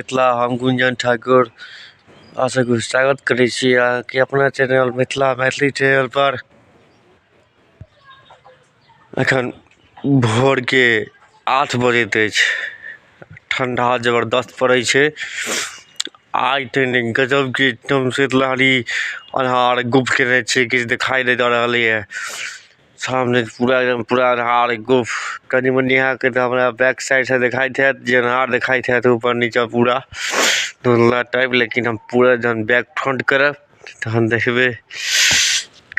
मिथिला हम गुंजन ठाकुर अहाँ सबके स्वागत करै छी अहाँके अपना चैनल मिथिला मैथिली चैनल पर। एखन भोरके 8 बजैत अछि, ठंडा जबरदस्त पड़ै छै। आइ तऽ गजब के एकदम शीतलहरी अन्हार गुफ केने छै, किछु दिखाई नहि दऽ रहल ये। सामने पूरा एकदम पूरा अन्हार गुफ, कनि मनि अहाँके तऽ हमरा बैक साइड से देखाइत हैत जे अन्हार देखाइत हैत ऊपर नीचा पूरा धुंधला टाइप, लेकिन हम पूरा जहन बैक फ्रंट करब तहन देखबै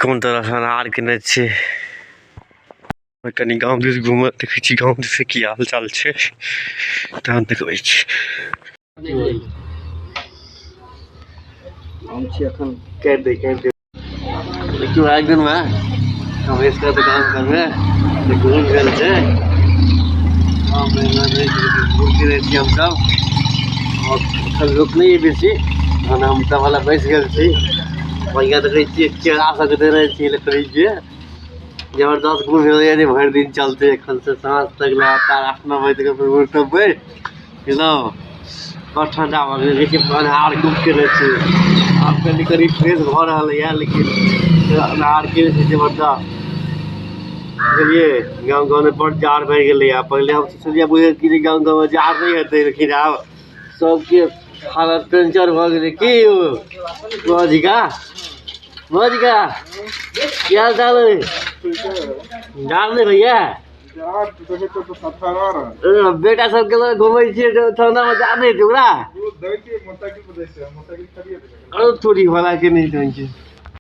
कोन तरह अन्हार केने छै। कनि गाँव दिस घूमऽ देखै छी गाँव दिस की हाल चाल छै, तहन देखबै छी। हम छी अखन काटि दे काटि दे। देखियौ आबि गेलहुँ हेँ रमेश के दुकान परमे घूमि गेल छै। घूमते रहै छी हमसब, आओर एखन लोक नहि बेसी, तहन हम सब वाला बैस गेल छी। बढ़िआँ देखै छियै केरा सबके देने छियै लकड़ीके, जबरदस्त घूम भेलैए जे भरि दिन चलतै एखन से साँझ तक लगातार 8-9 बजे तक फेर उठबै। बुझलहुँ बड़ ठंडा भऽ गेल, लेकिन अन्हार गुप केने छै। आब कनि कनि फ्रेश भऽ रहलैए, लेकिन अन्हार केने छै जबरदस्त। बुझलियै गाँव गाँवमे बड़ जाड़ बढ़ि गेलैए। पहिले हम सोचलियै बुझै कि जे गाँव गाँवमे जाड़ नहि हेतै, लेकिन आब सबके हालत पेंचर भऽ गेलै। की यौ मौजिका मौजिका की हाल चाल है? जाड़ नहि होइए? बेटा सबके लऽ घुमै छियै तऽ ठंडा मे जाड़ नहि हेतै ओकरा? अरे थोड़ी वाला के नहि जान छै।